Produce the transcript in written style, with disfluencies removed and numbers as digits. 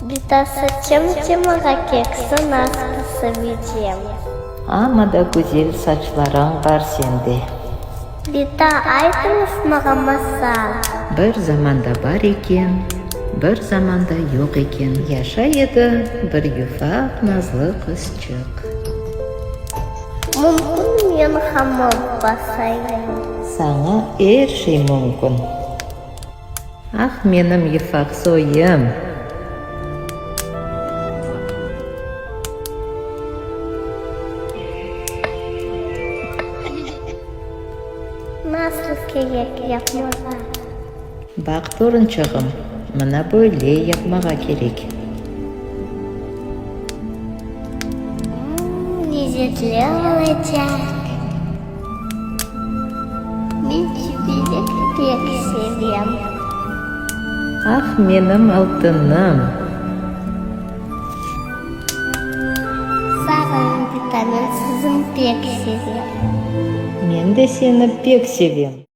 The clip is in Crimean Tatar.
Bita, saçem maña keksi nasıl sevecem? Amma da güzel saçlarıñ bar sende. Bita, aytıñız maña masal. Bir zamanda bar eken, bir zamanda yoq eken, yaşay edi bir yufaq nazlı qızçıq. Mümkün men hamır basayım? Saña er şey mümkün. Ah, menim yufaq soyum! Nasıl kerek yapmağa? Baq, torunçığım, mına böyle yapmağa kerek. Mmm, lezetli olacaq. Men çiberek pek sevem. Ah, menim altınım! Sağ oluñ, bita, men sizni pek sevem. Men de seni pek sevem.